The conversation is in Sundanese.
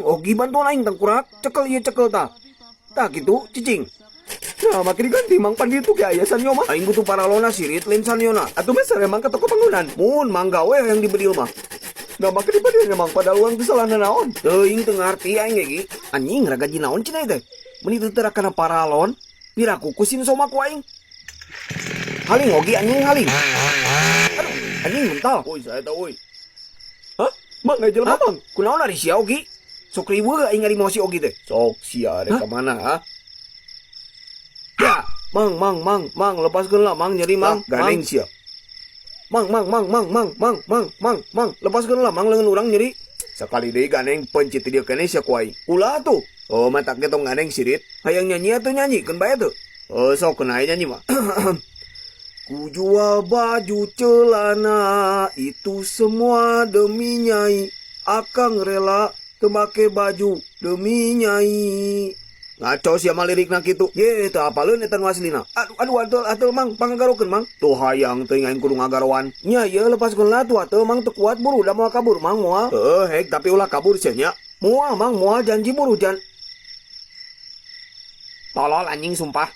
Ogi, bantuan aing tengkurak. Cekel ieu, cekel tah. Tah kitu, cicing. Nah, makin diganti, Mang, pan ditu ge aya sanyo mah. Aing butuh paralona sirit, lain sanyona. Atuh meser emang ke toko bangunan. Mun mangga we yang dibedil mah. Nah, makin dibedil emang, padahal urang teu salah naon. Teuing, teu ngarti aing ge, Gi. Anjing, ragaji naon cenah teh? Meuni teu teu kana paralon. Piraku kusin soma ku aing. Haling, Ogi, anjing, haling. Aduh, anjing, mental. Woi, saya tahu, woi. Hah? Mang, aya jelema, Mang. Kunaon ari sia, Ogi? Sok riweuh aing ngarimosi Ogi teh. Sok sia rek Hah? ka mana, ha? Ya, Mang, Mang, Mang, Mang, lepaskeun lah, Mang, nyeri, Mang. Ah, gandeng sia. Mang, Mang, Mang, Mang, Mang, Mang, Mang, Mang, Mang, lepaskeun lah, Mang, leungeun urang nyeri. Sakali deui gandeng, pencit di dieu keneh sia ku aing. Ulah tuh. Oh, matak ge tong gandeng sirit. Hayang nyanyi atuh, nyanyi, keun bae tuh. Oh, sok keun aya nyanyi mah. Ku jual baju celana itu semua demi Nyai. Akang rela teu make baju demi Nyai. Ngaco sia mah lirikna kitu. Ye, teu apaleun eta nu aslina. Aduh, aduh, atul, atul, Mang, pangagarokeun, Mang. Tuh hayang teuing aing kudu ngagaroan. Nya ieu lepaskeun lah tuh atuh, Mang, teu kuat, buru da moal kabur, Mang, moal. Heeh, hek, tapi ulah kabur sia nya. Moal, Mang, moal, janji, buru jan. Tolol anjing, sumpah.